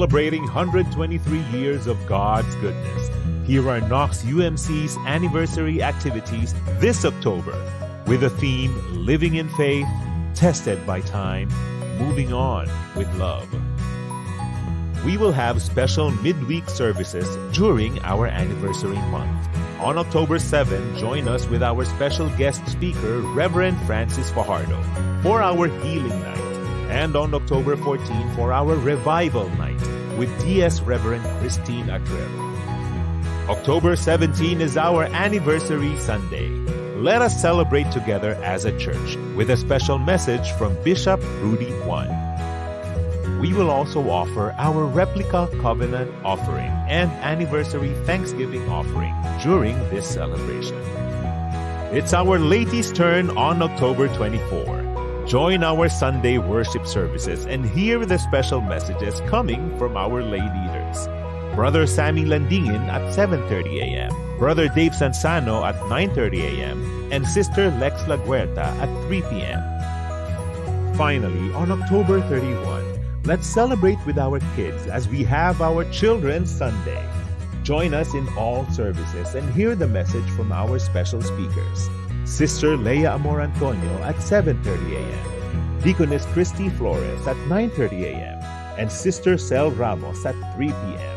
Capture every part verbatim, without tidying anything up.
celebrating one hundred twenty-three years of God's goodness. Here are Knox U M C's anniversary activities this October with the theme Living in Faith, Tested by Time, Moving On with Love. We will have special midweek services during our anniversary month. On October seven, join us with our special guest speaker, Reverend Francis Fajardo, for our Healing Night, and on October fourteen for our Revival Night with D S Reverend Christine Atril. October seventeen is our anniversary Sunday. Let us celebrate together as a church with a special message from Bishop Rudy Kwan. We will also offer our replica covenant offering and anniversary Thanksgiving offering during this celebration. It's our late's turn on October twenty-four. Join our Sunday worship services and hear the special messages coming from our lay leaders. Brother Sammy Landingin at seven thirty a m, Brother Dave Sansano at nine thirty a m, and Sister Lex Laguerta at three p m. Finally, on October thirty-one, let's celebrate with our kids as we have our Children's Sunday. Join us in all services and hear the message from our special speakers. Sister Leia Amor Antonio at seven thirty a m, Deaconess Christy Flores at nine thirty a m, and Sister Cel Ramos at three p m.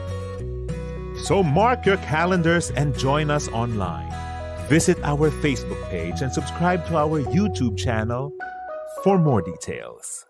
So mark your calendars and join us online. Visit our Facebook page and subscribe to our YouTube channel for more details.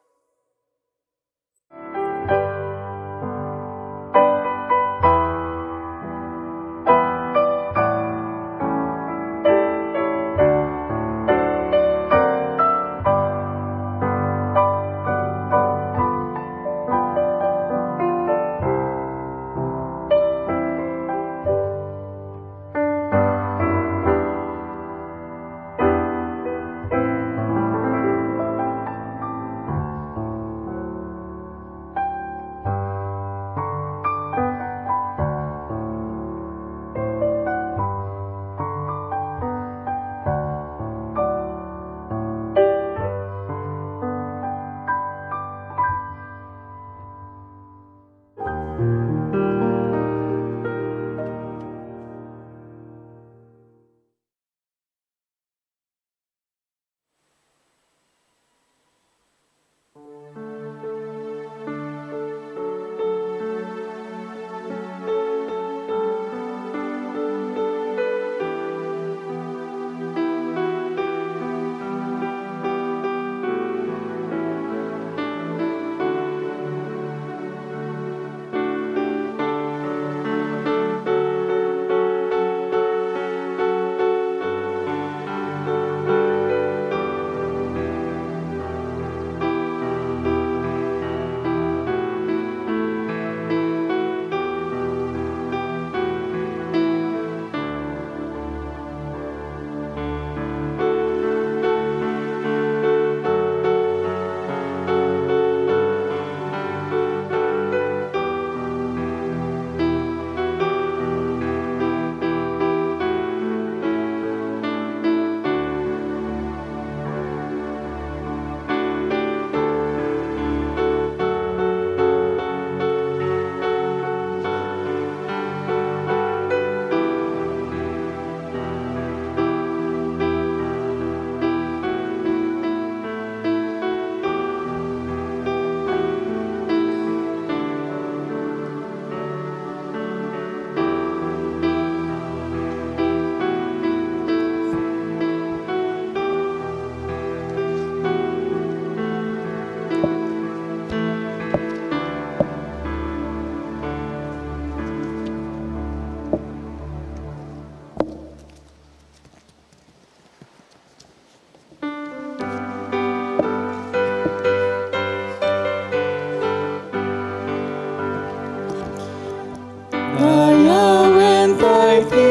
Dayawen tay ti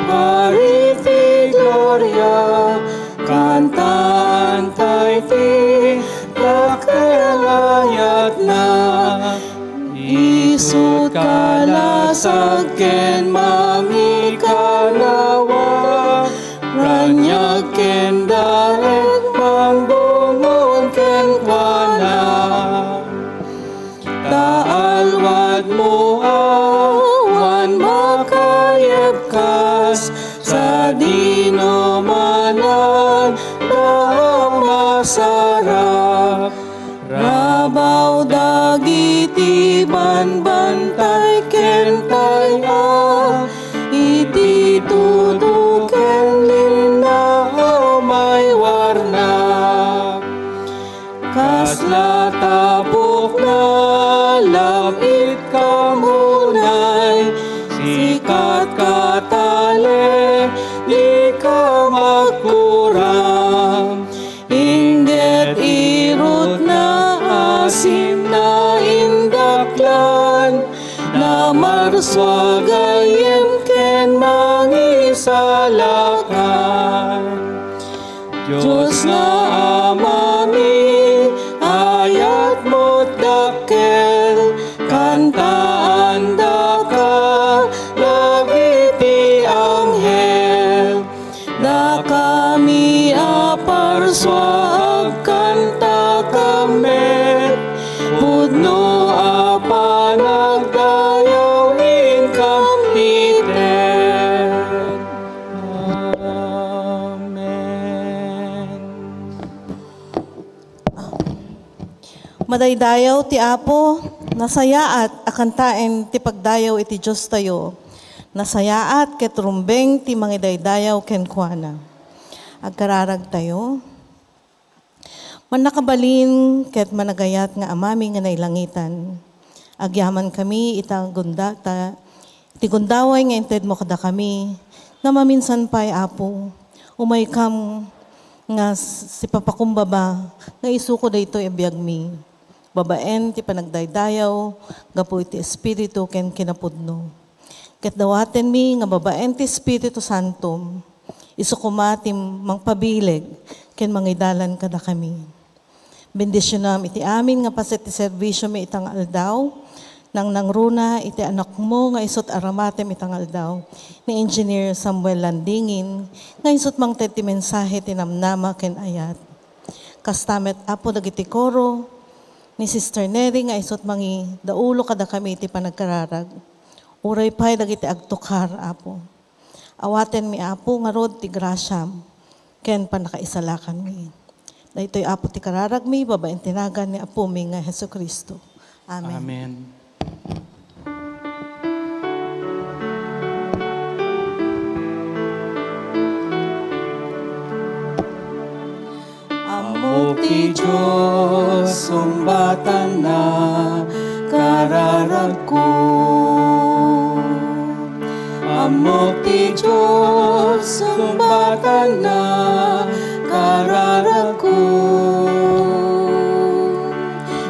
Ari ti gloria, kantaan tay ti dakkel a layatna. Isut' kalasag ken mamikanawa, raniag ken daet, mangbungon kenkuana. Ta alwan Entay a iti tudo ken linna a maywarna. Kasla tapok na lab-it kam unay, sikat ka talek, di ka magkurang. Inggit irutna asin na indaklan, na marsua gayyem ken mangisalakan. Dios nga Amami, ayatmo't dakkel, kantaandaka dagiti anghel. Dakami a parsua, agkantakami met, pudno a panagdayaw inkam ited. Amen. Madaydayaw ti Apo, nasayaat a kantaen ti pagdayaw iti Diostayo. Nasayaat ket rumbeng ti mangidaydayaw kenkuana. Agkararagtayo. Mannakabalin ket managayat nga Amami nga nailangitan. Agyamankami ita gunda-, ta, iti gundaway nga intedmo kadakami, nga maminsan pay, Apo, umaykam nga s-, sipapakumbaba nga isuko daytoy a biagmi, babaen ti panagdaydayaw gapu iti Espiritu ken kinapudno. Ket dawatenmi nga babaen ti Espiritu Santo, isu koma ti mangpabileg ken mangidalan kadakami. Bendisionam iti amin nga paset ti serbisiomi ita nga aldaw. Nangnangruna iti anakmo nga isut' aramatem ita nga aldaw, ni Engineer Samuel Landingin, nga isut' mangted ti mensahe ti namnama ken ayat. Kasta met, Apo, dagiti koro ni Sister Neri nga isut' mangidaulo kadakami iti panagkararag. Uray pay dagiti agtukar, Apo. Awatenmi, Apo, ngarud ti grasiam ken pannakaisalakanmi. Daytoy, Apo, ti kararagmi babaen ti nagan ni Apomi nga Jesu-Cristo. Amen. Amen. Ammok ti Dios, sungbatanna kararagko. Ammok ti Dios, sungbatanna kararagko.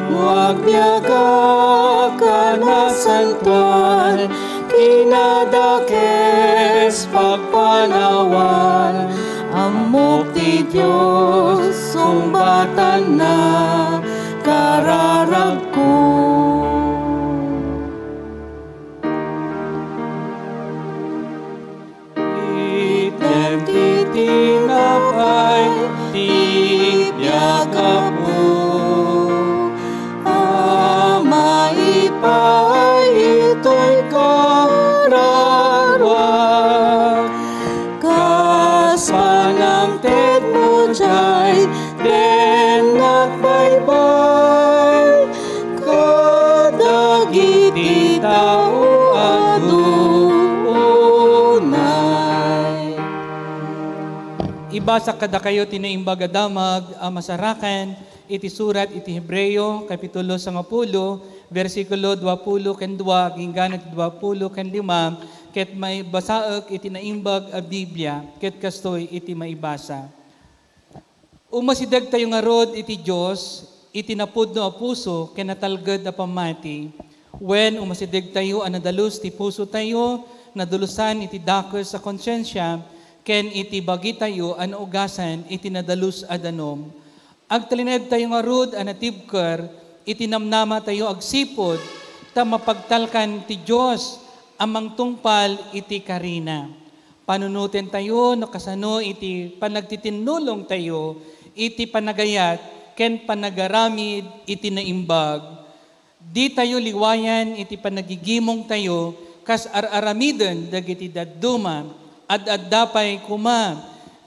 No agbiagak a nasantoan, kinadakes pagpanawan, ammok ti Dios, sungbatanna kararagko. Itnem ti tinapay ti biag, Apo, a maipaay itoy kararua. Kas panangtedmo diay, dennak baybay kadagiti tao a adu unay. Ibasa kadakayo ti Naimbag a Damag a masaraken iti surat iti Hebreo, kapitulo sangapulo, bersikulo duapulo ken dua, agingga iti duapulo ken lima, ket maibasaek iti Naimbag a Biblia, ket kastoy iti maibasa. Umasidegtayo ngarud iti Dios iti napudno a puso ken natalged a pammati, wen umasidegtayo a nadalus ti pusotayo, nadulusan iti dakes a konsiensia, ken iti bagitayo a naugasan iti nadalus a danum. Agtalinaedtayo ngarud a natibker iti namnamatayo agsipud ta mapagtalkan ti Dios a mangtungpal iti karina. Panunotentayo no kasano iti panagtitinnulongtayo iti panagayat ken panagaramid iti naimbag. Ditayo liwayan iti panagigimongtayo kas ar-aramiden dagiti dadduma. Ad-adda pay koma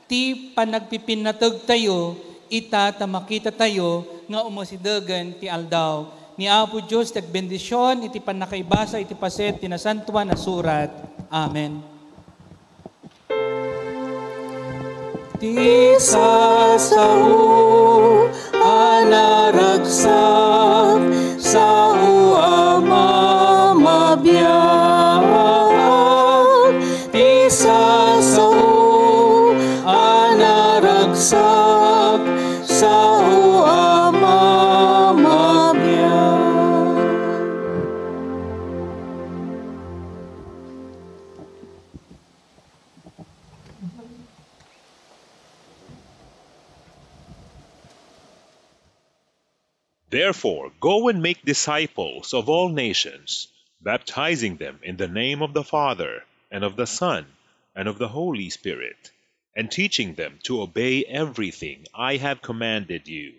ti panagpipinnategtayo ita ta makitatayo nga umasidegen ti aldaw. Ni Apo Dios ti agbendision iti pannakaibasa iti paset ti Nasantoan a Surat. Amen. Ti sasao a naragsak, sao a mamabiag. Ti sasao a naragsak, sao a mamabiag. Therefore, go and make disciples of all nations, baptizing them in the name of the Father, and of the Son, and of the Holy Spirit, and teaching them to obey everything I have commanded you.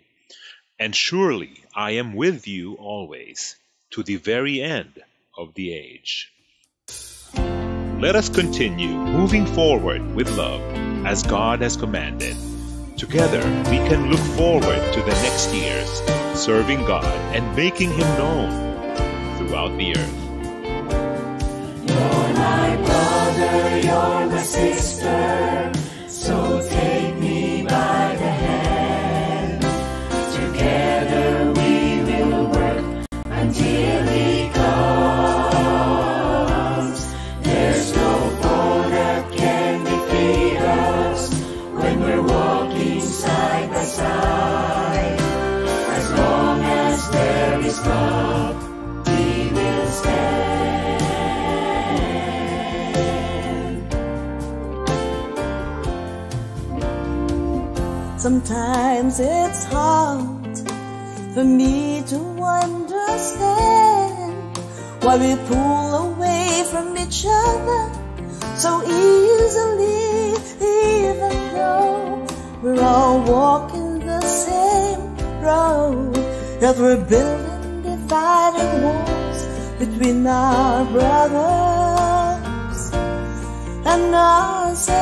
And surely I am with you always, to the very end of the age. Let us continue moving forward with love as God has commanded. Together, we can look forward to the next years, serving God and making Him known throughout the earth. You're my brother, you're my sister, so take me by the hand. Together we will work until He comes. There's no foe that can defeat us when we're walking side by side. As long as there is love, we will stand. Sometimes it's hard for me to understand why we pull away from each other so easily, even though we're all walking the same road. Yet we're building dividing walls between our brothers and ourselves.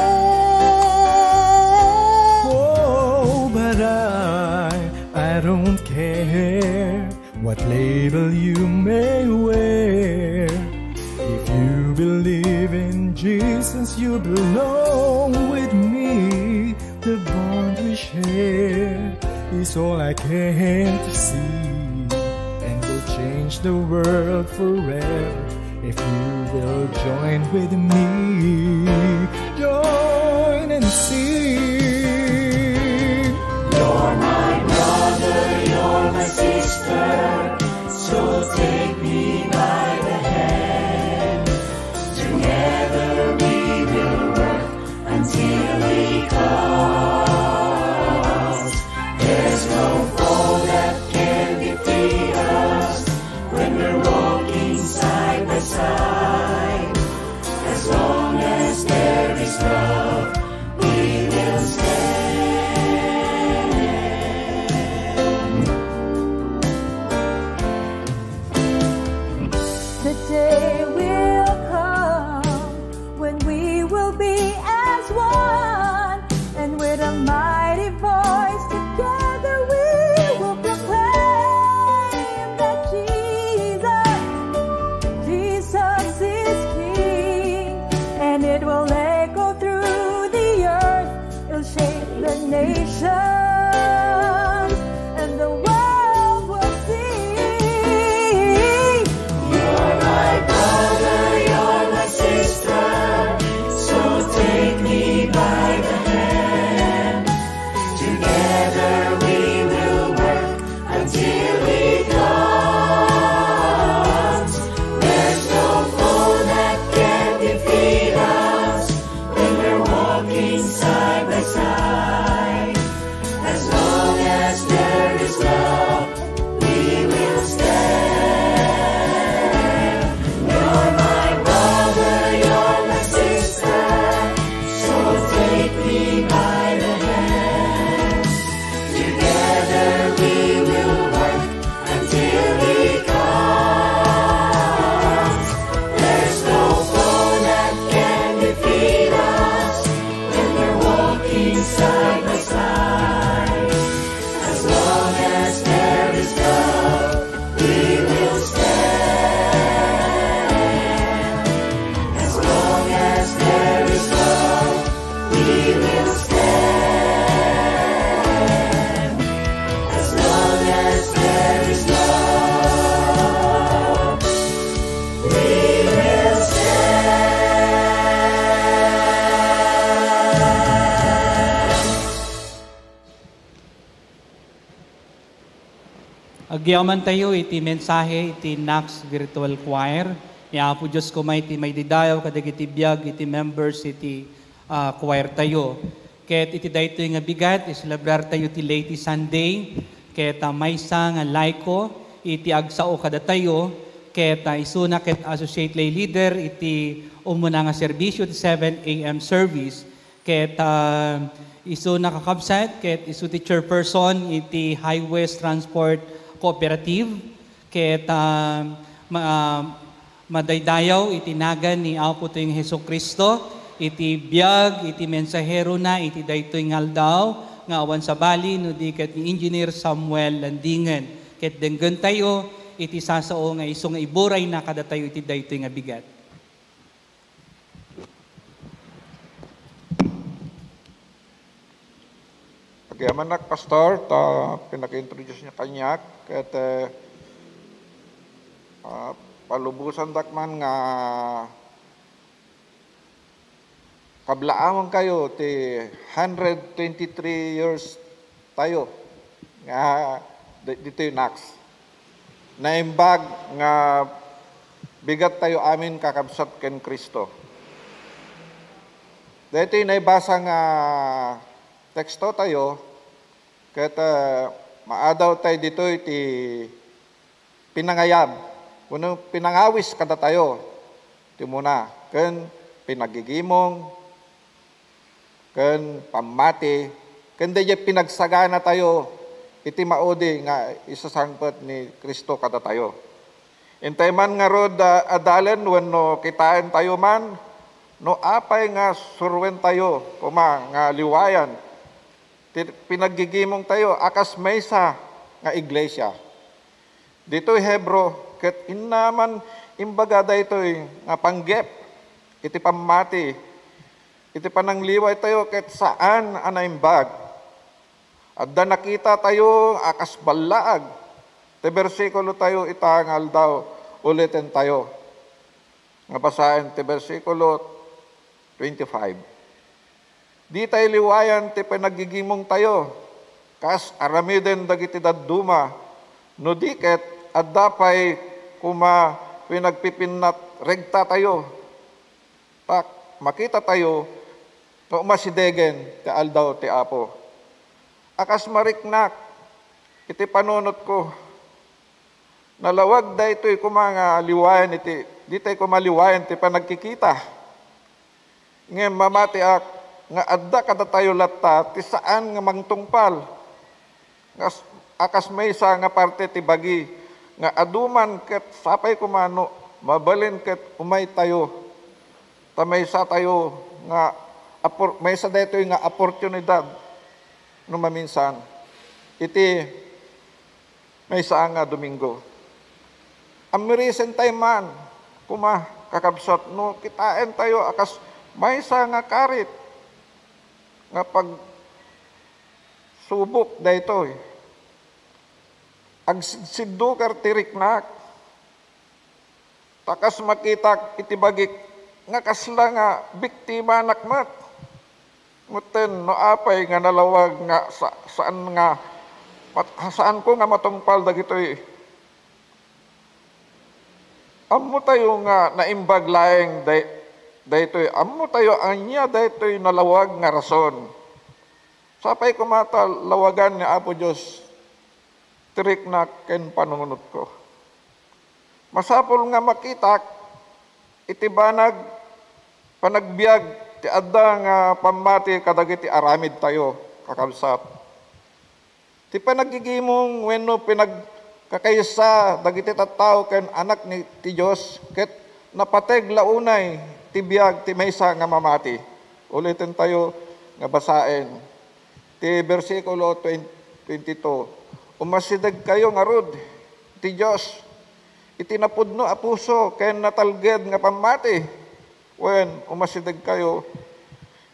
Oh, but I, I don't care what label you may wear. If you believe in Jesus, you belong with me. The bond we share is all I came to see, and will change the world forever if you will join with me. Join and sing. You're my brother, you're my sister, so take me by the hand. Together we will work until He comes. There's no foe that can defeat us when we're walking side by side. As long as there is love, we will stand. The day will come when we will be as one, and with a mighty voice together we will proclaim that Jesus, Jesus is King, and it will echo through the earth. It'll shake the nations, and the world will sing. You're my brother, you're my sister, so take Agyamantayo iti mensahe iti Knox Virtual Choir. Ni Apo Dios koma iti maidaydayaw kadagiti biag iti members iti, ah, choir tayo. Ket iti daytoy nga bigat, iselebrartayo ti Laity Sunday, ket, ah, maysa nga laiko iti agsao kadatayo, ket, ah, isuna ket associate lay leader iti umuna nga serbisyo, ti seven A M service. Ket, ah, isu nakakabsat, ket isu ti chairperson iti Highways Transport Cooperative. Ket, ah, ma-, ah, madaydayaw iti nagan ni Apo tayo nga Jesu-Cristo, iti biag, iti mensaherona, iti daytoy nga aldaw, nga awan sabali, no di ket ni Engineer Samuel Landingen. Ket denggentayo iti sasao nga isu nga iburayna kadatayo iti daytoy nga bigat. Agyamanak, Pastor, ta pinaki-introduce niyo kaniak, ket, eh, ah, palubosandak man nga kablaamon kayo ti hundred twenty-three years tayo nga di-, ditoy Knox. Naimbag nga bigat tayo amin kakabsat ken Cristo. Daytoy naibasa nga teksto tayo, ket, eh, maadaw tayo ditoy ti pinangayab, wenno pinangawis kadatayo ti umuna, ken pinagigimong, ken pammati, ken daydiay pinagsagana tayo iti maudi nga isasangpet ni Cristo kadatayo. Intay man ngarud, ah, adalen wenno kitaen tayo man, no apay nga surwen tayo koma nga liwayan ti pinaggigimong tayo a kas maysa nga iglesia. Ditoy Hebreo, ket inna man imbaga daytoy nga panggep iti pammati, iti panangliway tayo ket saan a naimbag. Adda nakita tayo a kas ballaag. Ti bersikulo tayo ita nga aldaw, uliten tayo nga basaen ti bersikulo twenty-five. Ditay liwayan ti panaggigimong tayo, kas aramiden dagiti dadduma, no di ket adda pay koma pinagpipinnat regta tayo, ta makita tayo nga umasidegen ti aldaw ti Apo. A kas mariknak iti panunotko, nalawag daytoy koma nga liwayan iti, ditay koma liwayan ti panagkikita. Ngem mamatiak nga adda kadatayo latta ti saan nga mangtungpal, nga s-, a kas maysa nga parte ti bagi nga adu man ket sapay koma no mabalin ket umaytayo. Ta maysa tayo nga apor-, maysa daytoy nga oportunidad no maminsan iti maysa nga Domingo. Ammirisen tayo man koma, kakabsat, no kitaen tayo a kas maysa nga karit nga pagsubok daytoy. Agsidsidduker ti riknak. Ta kas makitak iti bagik nga kasla nga biktimanak met. Metten no apay nga nalawag nga sa-, saan nga mat-, saanko nga matungpal dagitoy. Ammo tayo nga naimbag laeng day-, daytoy. Ammo tayo ania daytoy nalawag nga rason. Sapay koma ta lawagan ni Apo Dios ti riknak ken panunotko. Masapul nga makitak iti banag panagbiag ti adda nga pammati kadagiti aramidtayo, kakabsat. Ti panagigimong wenno pinagkakaysa dagiti tattao ken anak ni, ti Dios ket napateg la unay ti biag ti maysa nga mamati. Uliten tayo nga basaen ti bersikulo twenty, twenty-two. Umasidegkayo ngarud ti Dios iti napudno a puso ken natalged nga pammati. Wen, umasidegkayo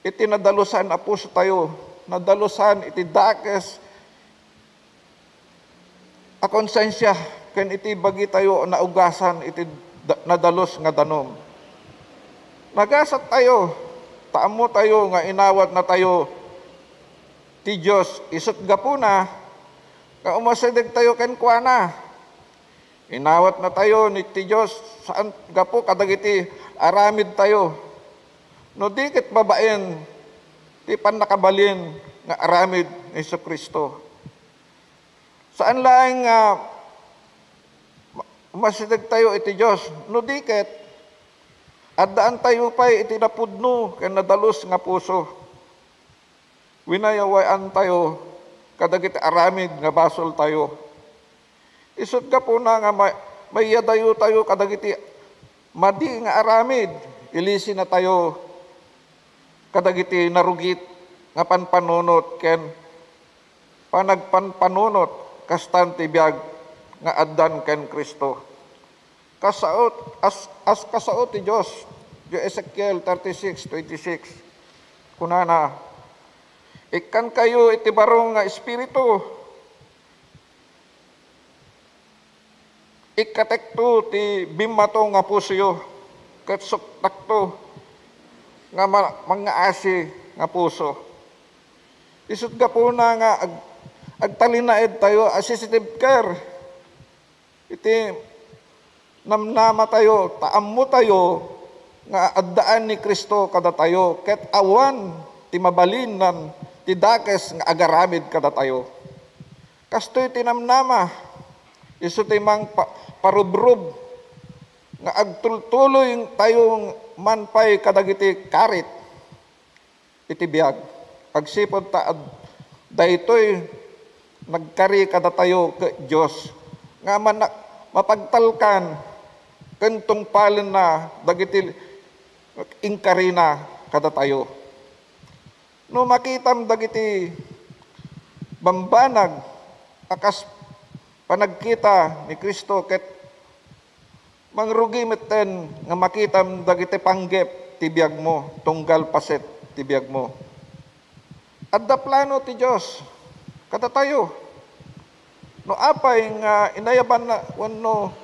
iti nadalusan a pusotayo, nadalusan iti dakes a konsensia, ken iti bagitayo a naugasan iti da-, nadalus nga danum. Nagasattayo, ta ammotayo nga inawatnatayo ti Dios, isut' gapuna, nga umasidegtayo kenkuana. Inawatnatayo ni ti Dios saan gapu kadagiti aramidtayo, no di ket babaen ti pannakabalin nga aramid ni Jesu-Cristo. Saan laeng nga ma-, masidegtayo iti Dios, no di ket addaantayo pay iti napudno ken nadalus nga puso. Winayawayantayo kadagiti aramid nga basoltayo. Isut' gapuna nga ma-, maiyadayotayo kadagiti madi nga aramid, ilisinatayo kadagiti narugit nga panpanunot ken panagpanpanunot kastan ti biag nga addan ken Cristo. Kasao, as, as kasao ti Dios, diay Ezekiel thirty-six twenty-six, kunana, "Ikkankayo iti baro nga espiritu, ikkatekto ti bimmato nga pusoyo, ket suktakto nga ma-, mangngaasi nga puso." Isut' gapuna nga ag-, agtalinaedtayo a sisitibker iti namnamatayo, ta ammotayo nga addaan ni Cristo kadatayo, ket awan ti mabalinnan ti dakes nga agaramid kadatayo. Kastoy ti namnama, isu ti mangpa-, parubrob nga agtultuloy tayo man pay kadagiti karit iti biag. Agsipud ta ad-, daytoy nagkari kadatayo ket Dios nga mana-, mapagtalkan ken tungpalenna dagiti inkarina kadatayo. No makitam dagiti bambanag a kas panagkita ni Cristo ket mangrugi metten nga makitam dagiti panggep ti biagmo tunggal paset ti biagmo. Adda plano ti Dios kadatayo. No apay nga inayabanna wenno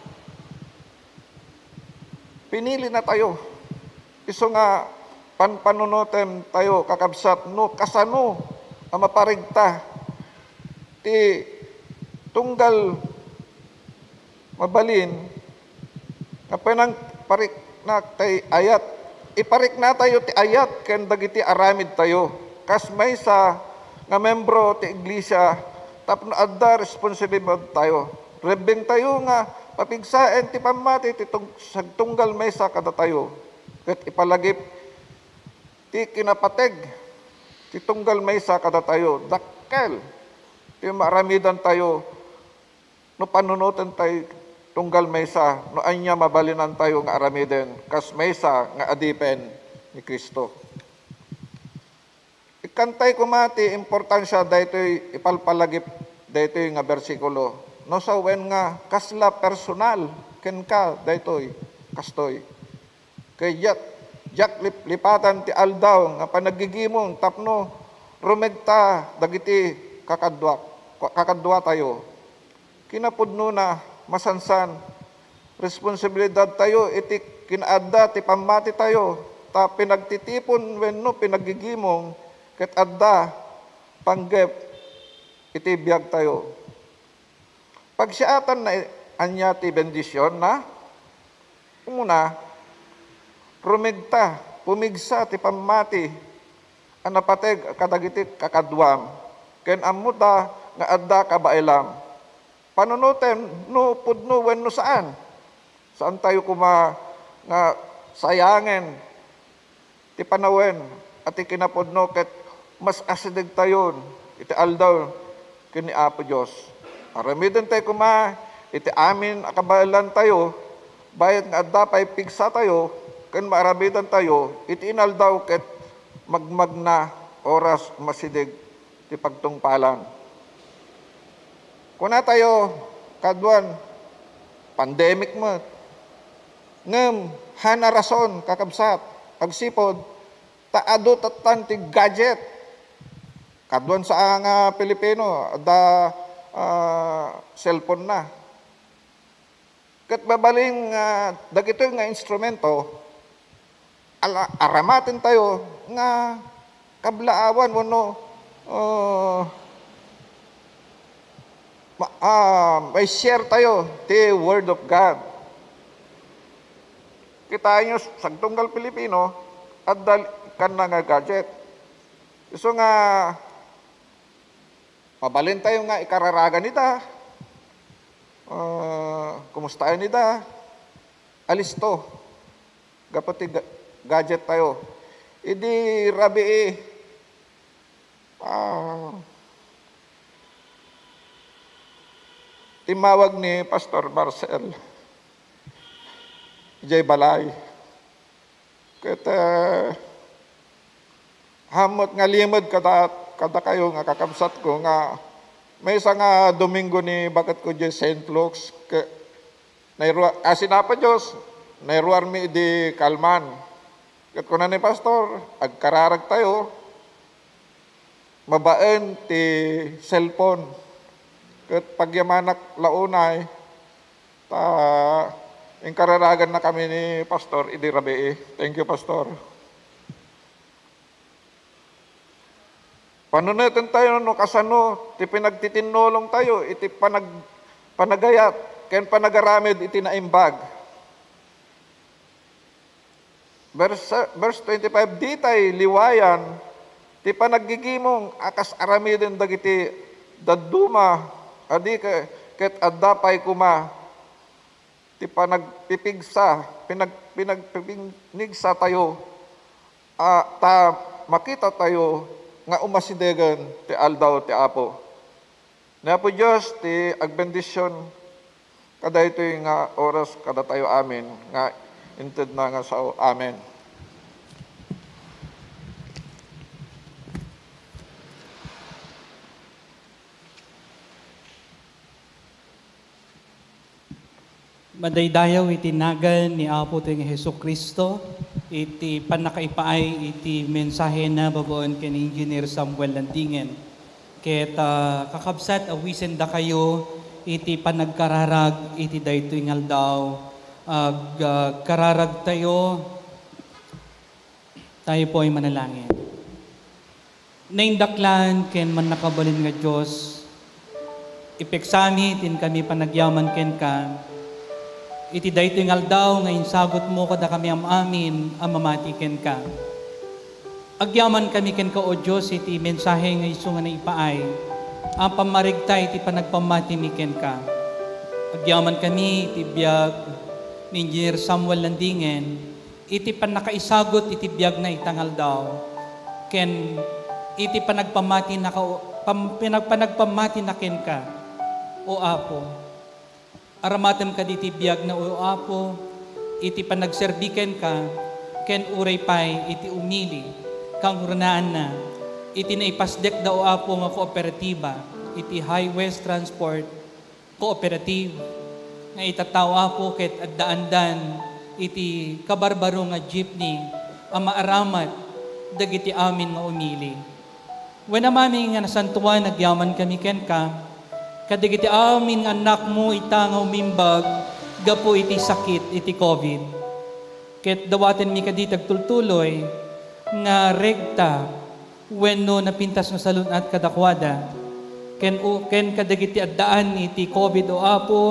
pinilinatayo, isu nga panpanunotentayo, kakabsat, no kasano a maparigta ti tunggal mabalin nga panangparikna ti ayat. Ipariknatayo ti ayat ken dagiti aramidtayo kas maysa nga membro ti iglesia tapno adda responsibilidadtayo. Rebbengtayo nga papigsaen ti pammati ti tung-, sagtunggal maysa kadatayo ket ipalagip ti kinapateg ti tunggal maysa kadatayo. Dakkel ti maaramidantayo no panunotentayo tunggal maysa, no ania mabalinantayo nga aramiden kas maysa nga adipen ni Cristo. Ikkantay koma ti importansia daytoy ipalpalagip daytoy nga bersikulo. No sawen nga kasla personal kenka daytoy, kastoy. Ket diak, diak lip-, lipatan ti aldaw nga panaggigimong tapno rumegta dagiti kakadua-, kakaduatayo. Kinapudnona, masansan, responsibilidadtayo iti kinaadda ti pammatitayo, ta pinagtitipon wenno pinaggigimong ket adda panggep iti biagtayo. Pagsiatanna ania ti bendisionna? Umuna, rumegta, pumigsa ti pammati a napateg kadagiti kakaduam, ken ammota nga adda kabaelam. Panunotem no pudno wenno saan. Saantayo koma nga sayangen ti panawen a ti kinapudno ket mas asidegtayon iti aldaw ken ni Apo Dios. Aramidentayo koma iti amin a kabaelantayo, bayat nga adda pay pigsatayo ken maaramidantayo iti inaldaw ket magmagna oras masideg ti pagtungpalan. Kunatayo, kaduan, pandemic met. Ngem, haan a rason, kakabsat, agsipud ta adu tattan ti gadget. Kaduan sa nga Pilipino, adda, ah, cellphone na. Ket mabalin nga dagitoy nga instrumento, ala-, aramatentayo nga kablaawan wenno, ah, ma-, ah, may share tayo ti Word of God. Kitaenyo, sagtunggal Pilipino, adda kanna nga gadget. Isu nga, mabalin tayo nga ikararagan ita. Ah, kumustaen ita? Alisto. Gapu ti ga-, gadget tayo. Idi rabii, ah, timmawag ni Pastor Marcel idiay balay. Ket, ah, ammok nga limed kada, kadakayo nga kakabsatko nga maysa nga Domingo ni baketko idiay Saint Luke's, ket nairua-, asin Apo Dios, nairuarmi idi kalman. Ket kuna ni Pastor, agkararagtayo, mabaen ti cellphone. Ket pagyamanak la unay, ta inkararagannakami ni Pastor idi rabii. Thank you, Pastor. Panunotentayo no kasano ti pinagtitinulongtayo iti panag-, panagayat ken panagaramid iti naimbag. Verse, verse twenty-five, ditay liwayan ti panaggigimong a kas aramiden dagiti dadduma a di ke-, ket adda pay koma ti panagpipigsa, pinag-, pinagpipigsa tayo, a, ta makita tayo nga umasidegen ti aldaw ti Apo. Ni Apo Dios ti agbendisyon kadaytoy nga oras kadatayo amin nga intedna nga sao. Amen. Madaydayaw iti nagan ni Apotayo nga Jesu-Cristo, iti pannakaipaay iti mensahena babaen ken Engineer Samuel Landingen. Ket, ah, kakabsat, awisendakayo iti panagkararag iti daytoy nga aldaw. Ag-, agkararagtayo. Tayo po ay manalangin. Naindaklan ken mannakabalin nga Dios, ipeksami ti inkami panagyaman kenka iti daytoy nga aldaw nga insagutmo kadakami am-amin a mamati kenka. Agyamankami kenka, O Dios, iti mensahe nga isu nga naipaay a pammarigta iti panagpammatimi kenka. Agyamankami iti biag ni Engineer Samuel Landingen, iti pannakaisagut iti biagna ita nga aldaw, ken iti panagpammatina ka-, pam-, pinag-, panagpammatina kenka, O Apo. Aramatem kaditi biagna, O Apo, iti panagserbi kenka, ken uray pay iti umili, kangrunaan na, iti naipasdekda, O Apo, nga kooperatiba, iti High West Transport, Cooperative nga itattao, Apo, ket addaandan iti kabarbaro nga jeepney a maaramat dagiti amin nga umili. Wen, Amami nga nasantoan, agyamankami kenka, kadagiti amin nga annakmo ita nga umimbag gapu iti sakit iti covid. Ket dawatenmi kadi ti agtultuloy nga regta wenno napintas nga salun-at kadakuada, ken u-, ken kadagiti addaan iti covid, O Apo,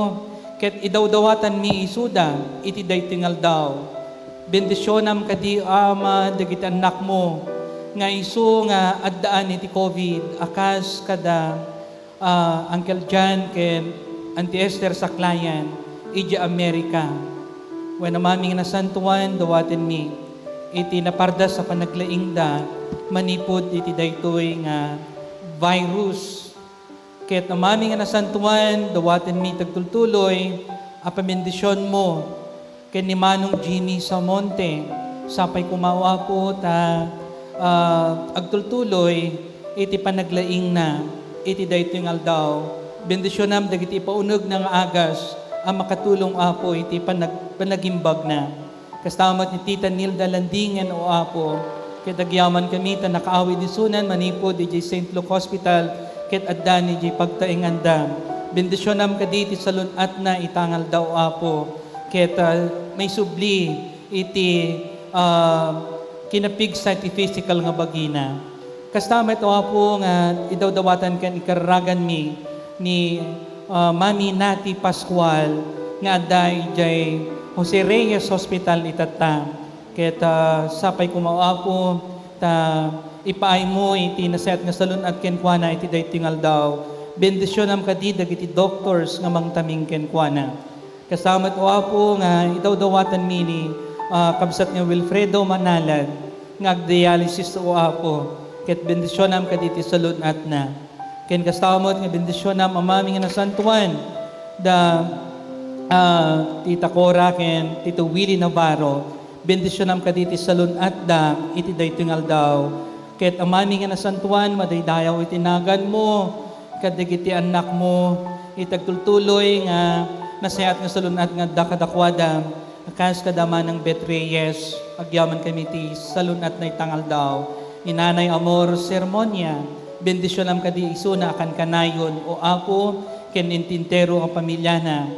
ket idawdawatanmi isuda iti daytoy nga aldaw. Bendisionam kadi, Ama, dagiti annakmo nga isu nga addaan iti covid a kas kada ah, Uncle John ken Auntie Esther Saklayan idiay Amerika. Wen, Amami nga nasantoan, dawatenmi iti napardas a panaglaingda manipud iti daytoy nga virus. Ket, Amami nga nasantoan, dawatenmi ti agtultuloy a pambendisionmo ken ni Manong Jimmy Samonte. Sapay koma, O Apo, ta, ah, agtultuloy iti panaglaingna iti daytoy nga aldaw. Bendisionam dagiti ipaunegna nga agas a makatulong, Apo, iti panag-, panagimbagna. Kasta met ni Tita Nilda Landingen, O Apo, ket agyamankami ta nakaawid isunan manipud idiay Saint Luke Hospital ket adda ni diay pagtaenganda. Bendisionam kadi ti salun-atna ita nga aldaw, O Apo. Ket, ah, maisubli iti, ah, kinapigsa iti physical nga bagina. Kasta met, O Apo, nga idawdawatan ken ikararaganmi ni ah, Mami Nati Pascual nga adda idiay Jose Reyes Hospital itatta. Ket, ah, sapay koma, O Apo, ta ipaaymo iti nasayaat nga salun-at kenkuana iti daytoy nga aldaw. Bendisionam kadi dagiti doctors nga mangtaming kenkuana. Kasta met, O Apo, nga idawdawatanmi ni, ah, kabsat nga Wilfredo Manalad nga agdialysis, O Apo, ket bendisionam kadi iti salun-atna. Ken kasta met nga bendisionam, Amami nga nasantuan, da, ah, Tita Cora ken Tito Willie Navarro. Bendisionam kadi iti salun-atda iti daytoy nga aldaw. Ket Amami nga nasantuan, madaydayaw iti naganmo, kadagiti annakmo, iti agtultuloy nga nasayaat nga salun-at nga adda kadakuada, kas kada Manang Bet Reyes, agyamankami iti salun-atna ita nga aldaw. Ni Nanay Amor Sermonia, bendisionam kadi isuna a kankanayon, O Apo, ken iti entero a pamiliana.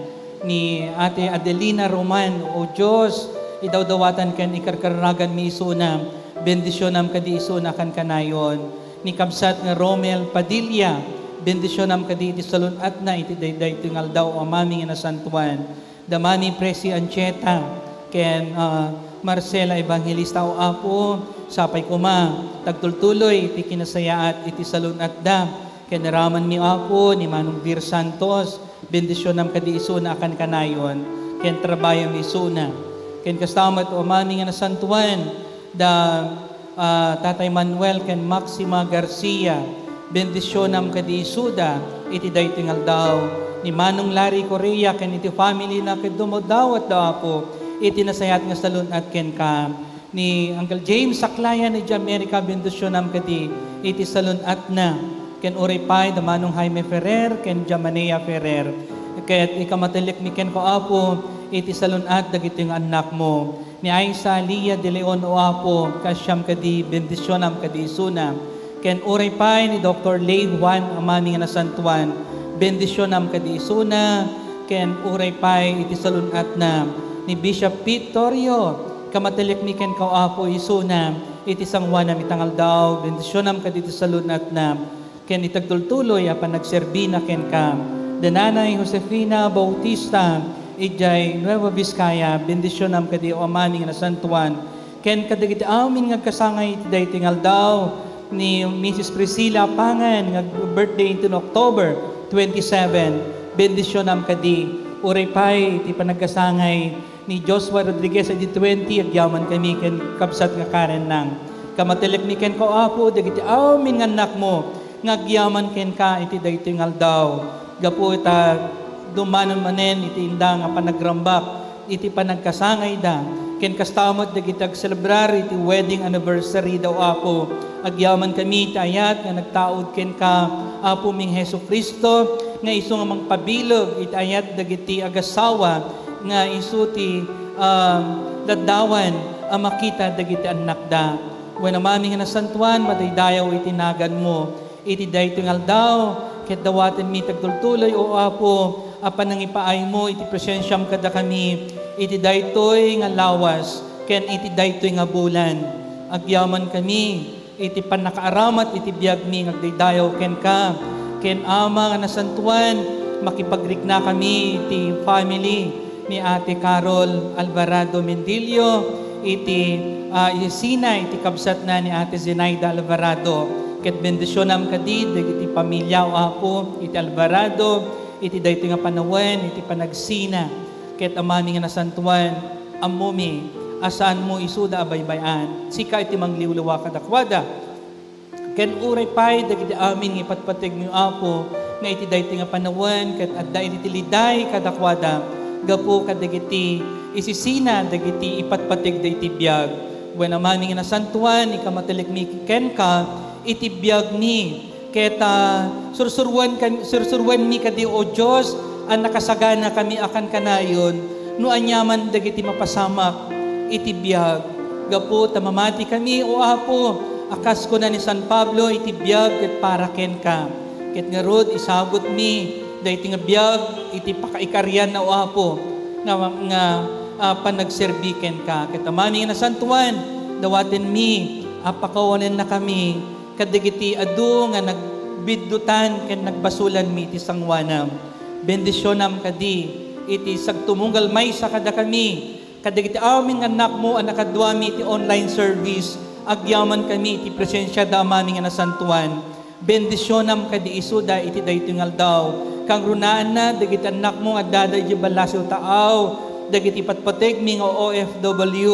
Ni Ate Adelina Roman, O Dios, idawdawatan ken ikarkararaganmi isuna, bendisionam kadi isuna a kankanayon. Ni kabsat nga Romel Padilla, bendisionam kadi iti salun-atna iti daytoy nga aldaw, O Amami nga nasantuan. Da Mami Presi Anchieta ken, ah, Marcela Evangelista, O Apo, sapay koma, tagtultuloy iti kinasayaat iti salun-atda. Ken ni ramanmi, Apo, ni Manong Vir Santos, bendisionam kadi isuna a kankanayon, ken trabayam isuna. Ken kasta met, O Amami nga nasantuan, da, ah, Tatay Manuel ken Maxima Garcia, bendisionam kadi isuda iti daytoy nga aldaw. Ni Manong Larry Correa ken iti family na ket dumawdawatda, Apo, iti nasayaat nga salun-at kenka. Ni Uncle James Saklayan iti Amerika, bendisionam kadi iti salun-atna. Ken uray pay da Manong Jaime Ferrer ken Jamanea Ferrer. Ket ikamatellekmi kenka, Apo, iti salun-at dagiti nga annakmo. Ni Aisa Lia de Leon, O Apo, kaasiam kadi, bendisionam kadi isuna. Ken uray pay ni Doktor Lay Juan, Amami nga nasantuan, bendisionam kadi isuna. Ken uray pay iti salun-atna ni Bishop Pete Torrio, kamatellekmi kenka, O Apo, isuna iti sanguanam ita nga aldaw, bendisionam kadi iti salun-atna. Ken iti agtultuloy a panagserbina kenka. Da Nanay Josefina Bautista, idiay Nueva Vizcaya, bendisionam kadi, O Amami nga nasantuan, ken kadagiti amin nga agkasangay iti daytoy nga aldaw, ni Missus Priscilla Pangan nga birthday iti October twenty-seven, bendisionam kadi. Uray pay iti panagkasangay ni Joshua Rodriguez a di twenty, agyamankami ken kabsat nga Karen Nang. Kamatellekmi kenka, Apo, dagiti amin nga annakmo nga agyaman kenka iti daytoy nga aldaw. Gapu ita, dumanon manen iti inda nga panagrambak iti panagkasangayda. Ken kasta met dagiti agselebrar iti wedding anniversary da, Apo. Agyamankami iti ayat nga nagtaud kenka, Apomi nga Jesu-Cristo, nga isu nga mangpabileg iti ayat dagiti agasawa nga isu ti, ah, laddawan a makita dagiti annakda. Wen Amami nga nasantuan, madaydayaw iti naganmo iti daytoy nga aldaw, ket dawatenmi ti agtultuloy, O Apo, a panangipaaymo iti presensiam kadakami iti daytoy nga lawas ken iti daytoy nga bulan. Agyamankami iti pannakaaramat iti biagmi nga agdaydayaw kenka. Ken Ama nga nasantuan, makipagriknakami iti family ni Ate Carol Alvarado Mendilio iti, ah, isisina iti kabsatna ni Ate Zenaida Alvarado. Ket bendisionam kadi dagiti pamilya, O Apo, iti Alvarado iti daytoy nga panawen iti panagsina. Ket Amami nga nasantuan, ammomi a saanmo isuda a baybay-an. Sika iti mangliwliwa kadakuada. Ken uray pay dagiti amin nga ipatpategmo, Apo, nga iti daytoy nga panawen ket adda iti liday kadakuada gapu kadagiti isisina dagiti ipatpategda iti biag. Wen Amami nga nasantuan, ikamatellekmi kenka iti biagmi. Ket, ah, sursuruan kan-, sursuruanmi kadi, O Dios, a nakasaganakami a kankanayon no aniaman dagiti mapasamak iti biag. Gapu ta mamatikami, O Apo, a kas kuna ni San Pablo, iti biag ket para kenka. Ket ngarud, isagutmi daytoy nga biag iti pakaikarianna, O Apo, nga, nga, ah, panagserbi kenka. Ket Amami nga nasantuan, dawatenmi a pakawanennakami kadagiti adu nga nagbiddutan ken nagbasolanmi iti sanguanam. Bendisionam kadi iti sagtumunggal maysa kadakami, kadagiti amin nga annakmo a nakaduami iti online service, agyamankami iti presensiada, Amami nga nasantuan. Bendisionam kadi isuda iti daytoy nga aldaw. Kangrunaanna dagiti annakmo nga addada idiay ballasiw taaw, dagiti patpategmi nga O F W,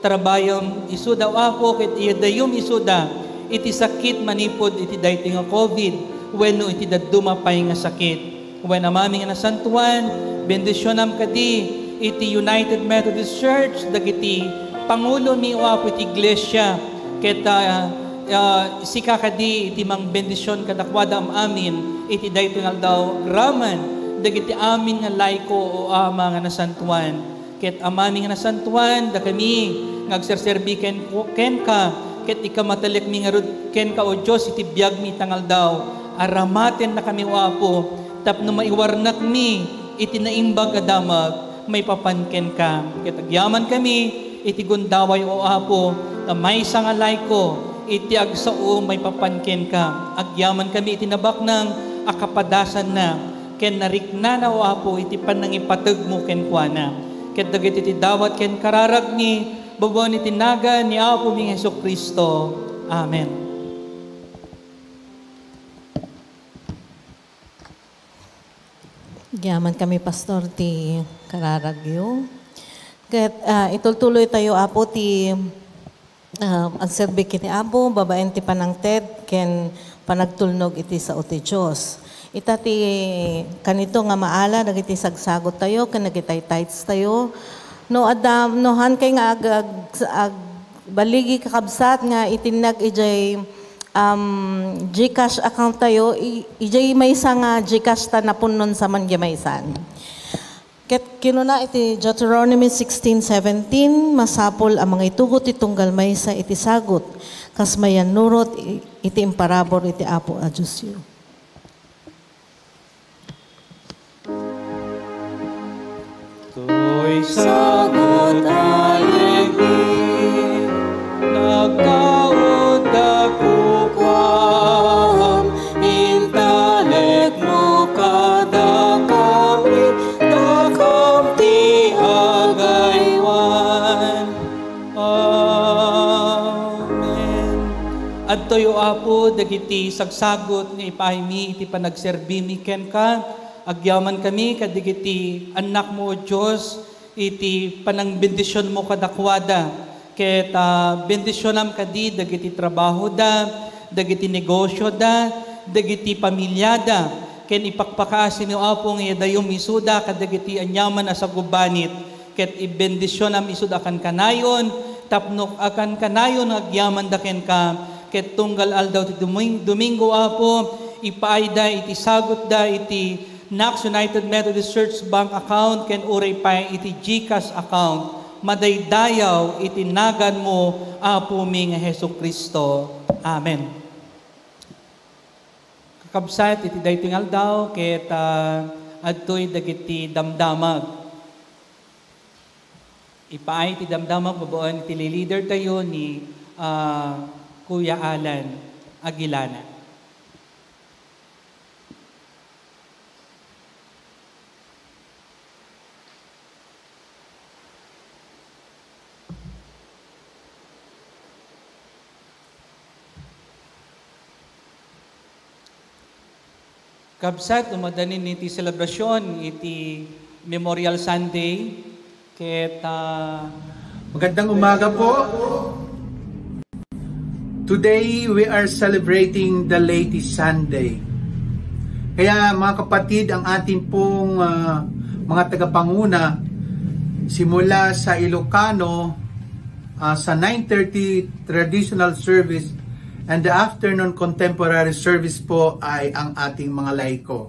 trabayam isuda, O Apo, ket iyadayom isuda iti sakit manipud iti daytoy nga covid wenno iti dadduma pay nga sakit. Wen, Amami nga nasantuan, bendisionam kadi iti United Methodist Church, dagiti pangulomi, O Apo, iti iglesia, ket, ah, ah, sika kadi iti mangbendision kadakuada am-amin iti daytoy nga aldaw, agraman dagiti amin nga laiko, O Ama nga nasantuan. Ket Amami nga nasantuan, dakami nga agserserbi ken-, kenka, ket ikamataliekmi ngarud kenka, O Dios, iti biagmi ita nga aldaw. Aramatennakami, O Apo, tapno maiwarnakmi iti naimbag a damag maipapan kenka. Ket agyamankami iti gundaway, O Apo, nga maysa nga laiko iti agsao maipapan kenka. Agyamankami iti nabaknang a kapadasanna ken nariknana, O Apo, iti panangipategmo kenkuana. Ket dagiti ti dawat ken kararagmi, babaen iti nagan ni Apomi nga Jesu-Cristo. Amen. Agyamankami, Pastor, ti kararagyo. Ket, ah, itultuloytayo, Apo, ti, ah, agserbi ken ni Apo babaen ti panangted ken panagtulnog iti sao ti Dios. Ita ti kanito nga maala dagiti sagsagottayo ken dagiti tithes tayo. No adda, no haankay nga ag-, ag-, ag-, baligi, kakabsat, nga itinnag idiay, um, GCash account tayo, i-, idiay maysa nga GCash ta napunnon sa man diay maysan. Ket kinuna iti Deuteronomy sixteen seventeen, masapul a mangitugot ti tunggal maysa iti sagut, kas mayannurot i-, iti imparabur iti Apo a Diosyo. Toy sagut a yegmi, nagkaudda kukuam, intalekmo kadakami, dakam ti agaywan. Amen. Adtoy, O Apo, dagiti sagsagut nga ipaaymi iti panagserbimi kenka. Agyamankami kadagiti annakmo, O Dios, iti panangbendisionmo kadakuada. Ket, ah, bendisionam kadi dagiti trabahoda, dagiti negosioda, dagiti pamiliada, ken ipakpakaasimi, O Apo, nga idayom isuda kadagiti aniaman a sagubanit, ket ibendisionam isuda a kankanayon, tapno a kankanayon nga agyamanda kenka, ket tunggal aldaw ti Doming-, Domingo, Apo, ipaayda iti sagutda iti Knox United Methodist Church bank account ken uray pay iti GCash account. Madaydayaw iti naganmo, Apomi nga Jesu-Cristo. Amen. Kakabsat, iti daytoy nga aldaw, ket, ah, adtoy dagiti damdamag. Ipaay ti damdamag babaen iti leader tayo ni, ah, Kuya Alan Aguilana. Kabsat, no maddanin iti selebrasyon iti Memorial Sunday, ket, ah, magandang umaga po. Today, we are celebrating the Leyte Sunday. Kaya, mga kapatid, ang ating pong, ah, mga tagapanguna, simula sa Ilocano, ah, sa nine thirty traditional service and the afternoon contemporary service po ay ang ating mga laiko.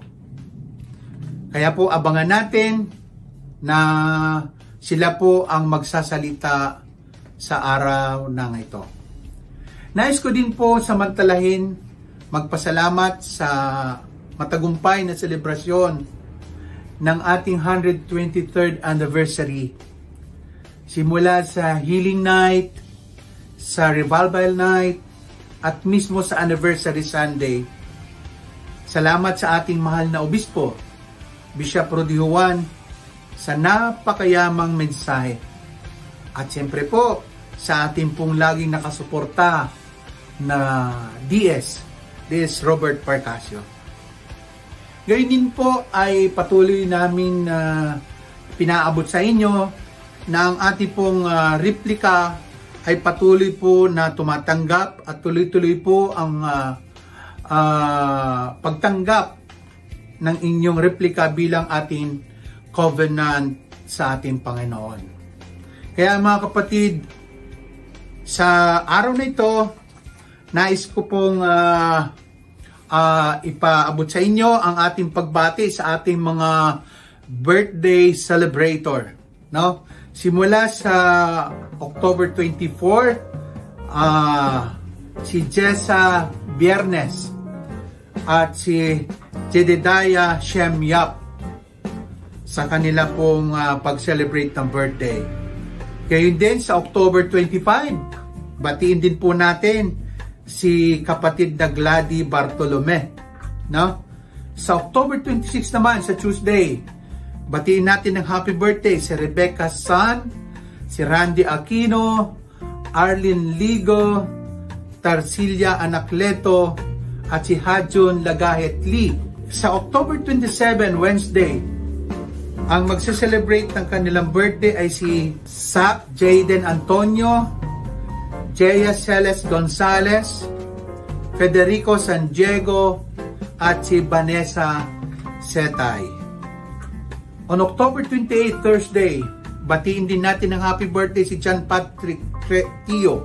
Kaya po abangan natin na sila po ang magsasalita sa araw na ito. Nais ko din po samantalahin magpasalamat sa matagumpay na selebrasyon ng ating hundred twenty-third anniversary. Simula sa Healing Night, sa Revival Night, at mismo sa Anniversary Sunday. Salamat sa ating mahal na obispo Bishop Rudy Juan, sa napakayamang mensahe. At siyempre po, sa ating pong laging nakasuporta na D S, D S Robert Parcasio. Gayon din po ay patuloy namin na pinaabot sa inyo na ang ating pong, ah, replika ay patuloy po na tumatanggap at tuloy-tuloy po ang, ah, ah, pagtanggap ng inyong replika bilang ating covenant sa ating Panginoon. Kaya, mga kapatid, sa araw na ito, nais ko pong, ah, ah, ipaabot sa inyo ang ating pagbati sa ating mga birthday celebrator, no? Simula sa October twenty-four, ah, si Jessa Biernes at si Jedediah Shem Yap sa kanila pong, ah, pag-celebrate ng birthday. Gayon din sa October twenty-five, batiin din po natin si kapatid na Glady Bartolome, no? Sa October twenty-six naman, sa Tuesday, batiin natin ng happy birthday si Rebecca San, si Randy Aquino, Arlene Ligo, Tarsilia Anacleto, at si Hajun Lagahet Lee. Sa October twenty-seven, Wednesday, ang magse-celebrate ng kanilang birthday ay si Sap Jayden Antonio, Jaya Celes Gonzalez, Federico San Diego, at si Vanessa Setay. On October twenty-eight, Thursday, batiin din natin ng happy birthday si John Patrick Cre-, Tio,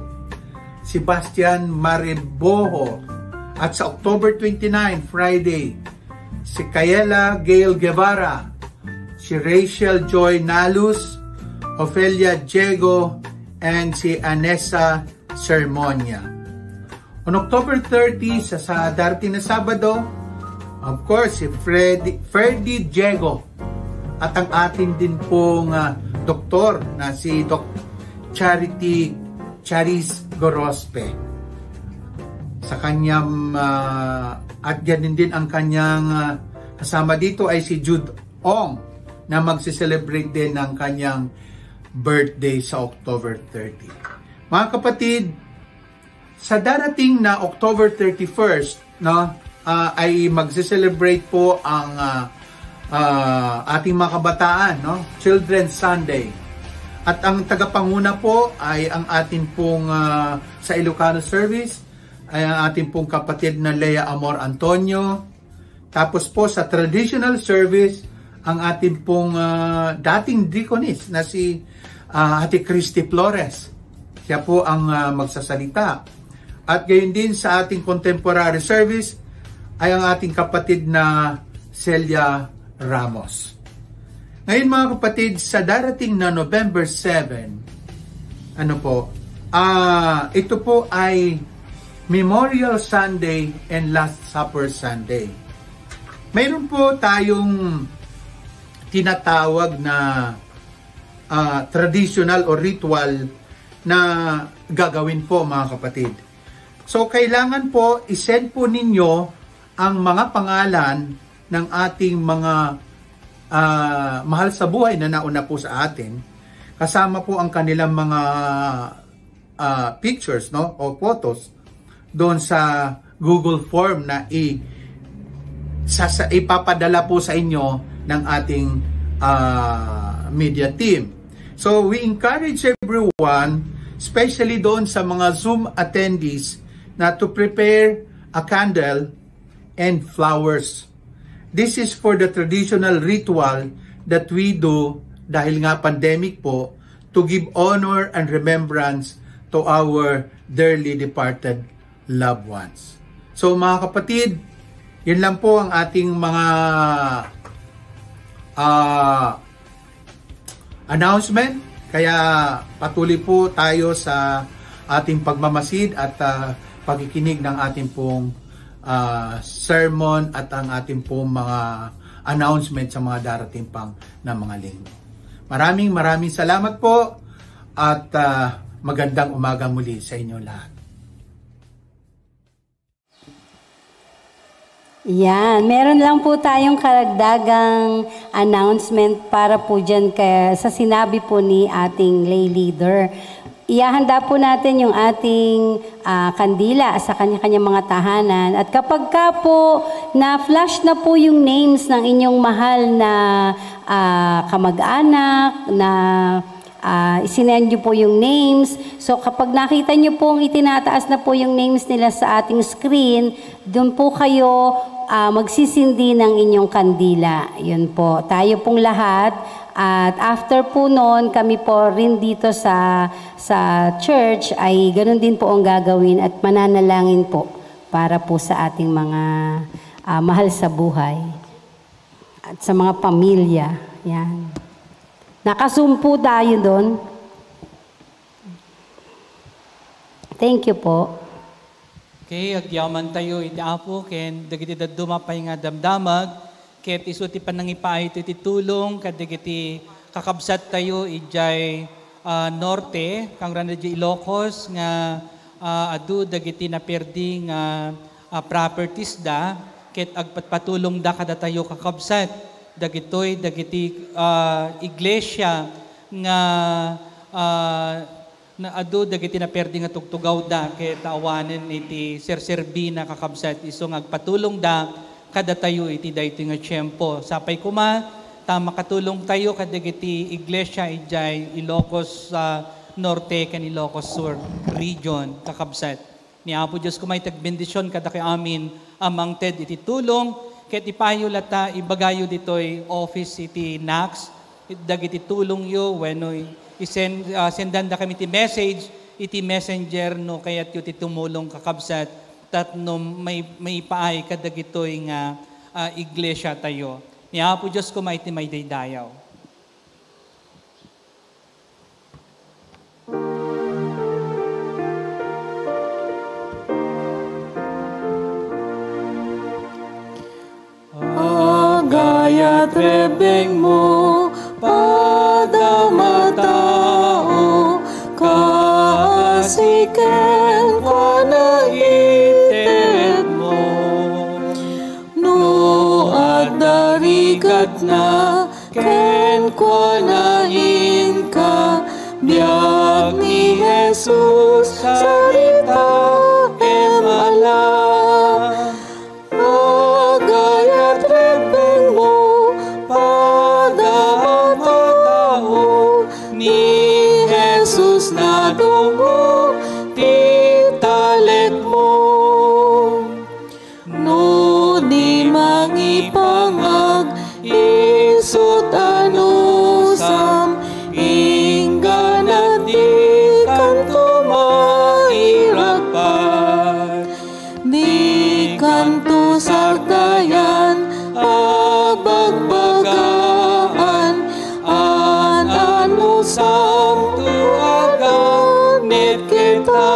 Sebastian Maribojo, at sa October twenty-nine, Friday, si Kayela Gail Guevara, si Rachel Joy Nalus, Ofelia Diego, and si Anessa Sermonia. On October thirty, sa, sa darating na Sabado, of course, si Freddy, Ferdy Diego at ang atin din pong, ah, doktor na si Doc Charity Charis Gorospe. Sa kanyang, ah, at gayon din ang kanyang, ah, kasama dito ay si Jude Ong na magse-celebrate din ng kanyang birthday sa October thirty. Mga kapatid, sa darating na October thirty-first, no, ah, ay magse-celebrate po ang, ah, ah, ating mga kabataan, no, Children's Sunday. At ang tagapanguna po ay ang ating pong, ah, sa Ilocano service, ay ang ating pong kapatid na Lea Amor Antonio. Tapos po sa traditional service, ang ating pong, ah, dating deaconess na si, ah, Ate Christy Flores. Siya po ang, ah, magsasalita. At gayon din sa ating contemporary service ay ang ating kapatid na Celia Ramos. Ngayon, mga kapatid, sa darating na November seven, ano po, ah, ito po ay Memorial Sunday and Last Supper Sunday. Mayroon po tayong tinatawag na, ah, traditional o ritual na gagawin po, mga kapatid. So, kailangan po, isend po ninyo ang mga pangalan ng ating mga, ah, mahal sa buhay na nauna po sa atin, kasama po ang kanilang mga, ah, pictures, no, o photos doon sa Google form na i-, sa, sa, ipapadala po sa inyo ng ating, ah, media team. So, we encourage everyone, especially doon sa mga Zoom attendees, na to prepare a candle and flowers. This is for the traditional ritual that we do dahil nga pandemic po, to give honor and remembrance to our dearly departed loved ones. So, mga kapatid, yun lang po ang ating mga, ah, announcement. Kaya patuloy po tayo sa ating pagmamasid at, ah, pakikinig ng ating pong, ah, sermon at ang ating pong mga announcement sa mga darating pang na mga linggo. Maraming, maraming salamat po at, ah, magandang umaga muli sa inyo lahat. Yan, meron lang po tayong karagdagang announcement para po dyan kay, sa sinabi po ni ating lay leader. Ihahanda po natin yung ating, ah, kandila sa kanya-kanyang mga tahanan. At kapag ka po na-flash na po yung names ng inyong mahal na, ah, kamag-anak, na, ah, isinend nyo po yung names. So kapag nakita nyo pong itinataas na po yung names nila sa ating screen, doon po kayo, ah, magsisindi ng inyong kandila. Yun po. Tayo pong lahat. At after po noon, kami po rin dito sa, sa church ay ganun din po ang gagawin at mananalangin po para po sa ating mga, ah, mahal sa buhay at sa mga pamilya. Yan. Nakasumpo tayo doon. Thank you po. Okay, agyaman tayo iti Apo ken dagiti dadduma pay nga damdamag, ket isu ti panangipaayto iti tulong kadagiti kakabsat tayo idiay, ah, Norte, kangrana idiay Ilocos nga, ah, adu dagiti naperdi nga, ah, properties da, ket agpatpatulong da kadatayo kakabsat. Dagitoy dagiti, ah, iglesia nga, ah, na adu dagiti naperdi nga tugtugawda ket awanen iti serserbi na kakabsat isu nga agpatulongda kadatayo iti daytoy nga tiempo. Sapay koma ta makatulongtayo kadagiti iglesia idiay Ilocos, ah, Norte ken Ilocos Sur region, kakabsat. Ni Apo Dios koma iti agbendision kadakayo amin a mangted iti tulong, ket ipayo latta, ibagayo ditoy office iti Nax, dagiti tulongyo, wenno i-, isen-, ah, sendanda kami ti message iti messenger no kayatyo ti tumulong, kakabsat, tapno mai-, maipaay kadagitoy nga, ah, iglesia tayo. Ni Apo Dios koma iti maidaydayaw. Agayat rebbengmo, padam a tao, kaasi kenkuana itedmo. No adda rigatna, kenkuana inka, biag ni Jesus, saritaem a la. Agayat rebbengmo, padam a tao, ni Jesus nadunggo ti talekmo. No di mangipangag, isut anusam, inggana dikanto mairagpat. Dikanto sardayan, agbagbagaan, an-anusamto a gamit kita.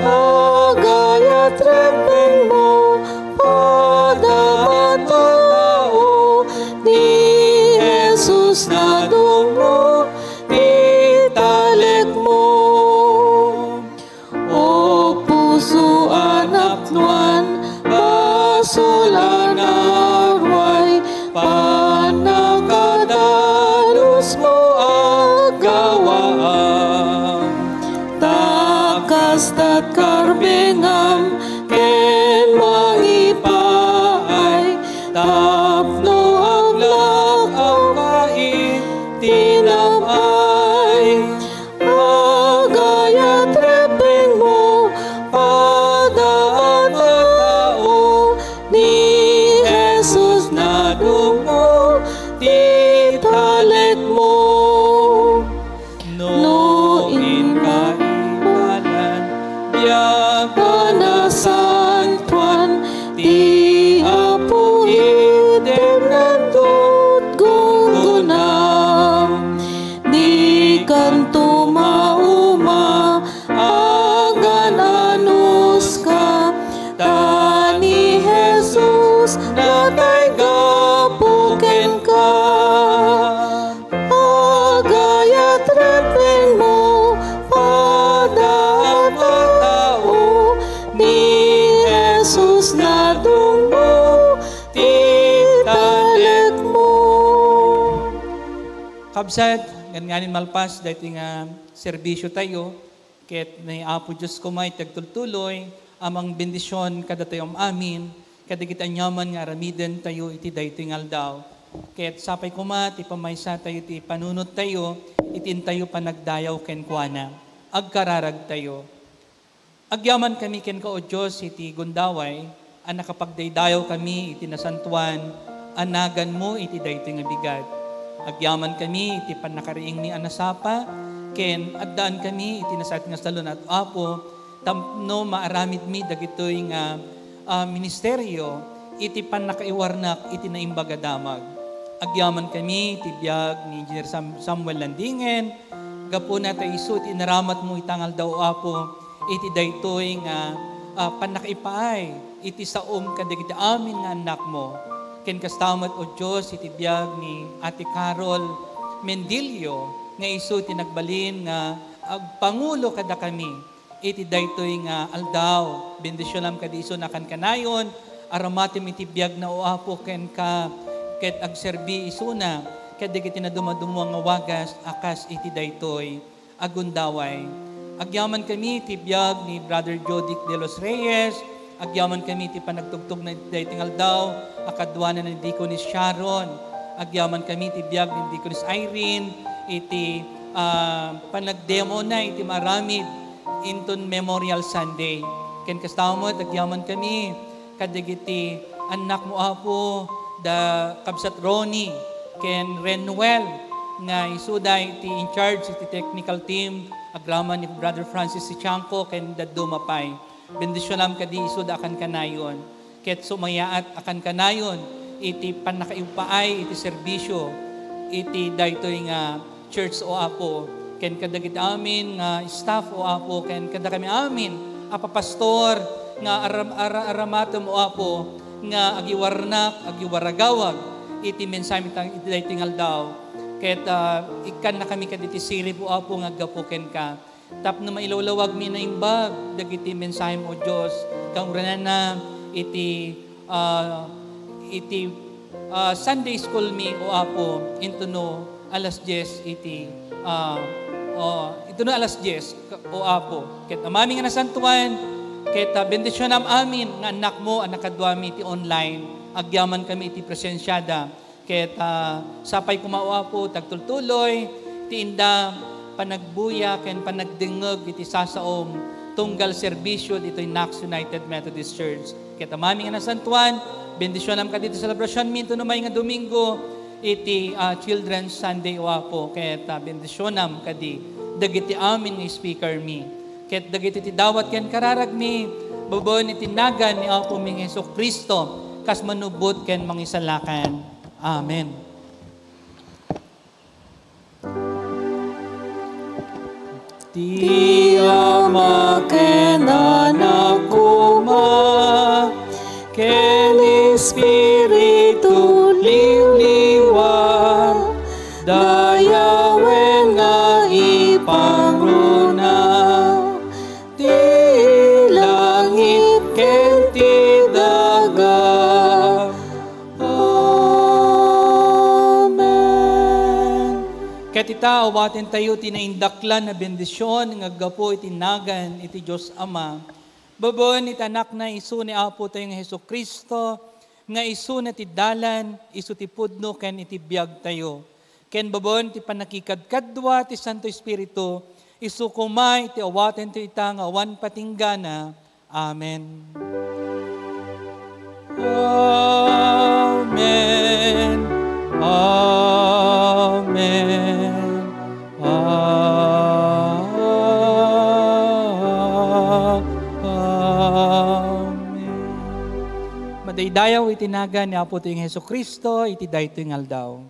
Agayat rebbengmo, padam a tao, ni Jesus nadunggo ti talekmo. O puso a napnoan, basol a naruay, pannakadalusmo a gawaan. Ta kastat karbengam ken mangipaay, tapno aglak a kaintinam-ay. Agayat rebbengmo, padam a tao, ni Jesus nadunggo ti talekmo. No inka ibalan, biag a nasa Kabsat, ngan nganin malpas daytoy nga serbisyo tayo, ket ni Apo Dios koma iti agtultuloy a mangbendision kadatayo am-amin, kadagiti aniaman nga aramiden tayo iti daytoy nga aldaw. Ket sapay koma ti pamaysa tayo ti panunot tayo, iti intayo panagdayaw kenkuana. Agkararag tayo. Agyamankami kenka, O Dios, iti gundaway a nakapagdaydayaw kami iti nasantoan a naganmo iti daytoy nga bigat. Agyamankami iti pannakariingmi a nasapa, ken addaankami iti nasayaat nga salun-at, Apo, tapno maaramidmi dagitoy nga, ah, ministerio iti pannakaiwarnak iti naimbag a damag. Agyamankami iti biag ni Engineer Sam-, Samuel Landingen, gapuna ta isu ti inaramatmo ita nga aldaw, Apo, iti daytoy nga, ah, pannakaipaay iti saom kadagiti amin nga annakmo. Ken kasta met, O Dios, iti biag ni Ate Carol Mendilio nga isu ti nagbalin nga agpangulo kadakami iti daytoy nga aldaw. Bendisionam kadi isuna a kankanayon, aramatem iti biagna, O Apo, kenka, ket agserbi isuna kadagiti nadumaduma nga wagas a kas iti daytoy a gundaway. Agyamankami iti biag ni Brother Jodic de los Reyes, agyamankami iti panagtugtogna iti daytoy nga aldaw a kaduana ni Deaconess Sharon, agyamankami iti biag ni Deaconess Irene, iti, ah, panagdemona iti maaramid inton Memorial Sunday. Ken kasta met, agyamankami kadagiti annakmo, Apo, da kabsat Ronnie ken Renuel, nga isuda iti in charge iti technical team, agraman ni Brother Francis Sichanco ken dadduma pay. Bendisionam kadi isuda a kankanayon, ket sumayaat a kankanayon iti pannakaipaay iti serbisio iti daytoy nga church, O Apo, ken kadagiti amin nga staff, O Apo, ken kadakami amin a papastor nga aram-, ara-, aramatem, O Apo, nga agiwarnak, agiwaragawag iti mensahem ita-, iti daytoy nga aldaw. Ket, ah, ikkannakami kaditi sirib, O Apo, nga aggapu kenka. Tapno mailawlawagmi naimbag dagiti mensahem, O Dios, kauranana iti, ah, iti, ah, Sunday school mi, O Apo, intono alas dies iti, ah, o, intono alas dies, O Apo. Ket Amami nga nasantuan, ket, ah, bendisionam amin nga annakmo a nakaduami iti online. Agyamankami iti presensiada. Ket, ah, sapay koma, O Apo, ti agtultuloy ti inda panagbuya ken panagdengngeg iti sasaom tunggal serbisio ditoy Knox United Methodist Church. Ket Amami nga nasantuan, bendisionam kadi ti selebrasionmi intono maysa nga Domingo iti, ah, Children's Sunday, O Apo, ket, ah, bendisionam kadi dagiti amin nga speakermi. Ket dagiti ti dawat ken kararagmi, babaen iti nagan ni Apomi nga Jesu-Cristo, kas manubbot ken mangisalakan. Amen. Ti Ama ken Anak koma, ken Espiritu Liwliwa, dayawen nga ipangruna ti langit ken ti daga. Amen. Ket ita, awatentayo ti naindaklan a bendision nga aggapu iti nagan iti Dios Ama, babaen iti Anakna, isu ni Apotayo nga Jesu-Cristo, nga isuna ti dalan, isu ti pudno ken iti biagtayo. Ken babaen ti pannakikadkadua ti Santo Espiritu, isu koma iti awatentayo ita nga awan patinggana. Amen. Amen. Amen. Amen. Madaydayaw iti nagan ni Apotayo nga Jesu-Cristo iti daytoy nga aldaw.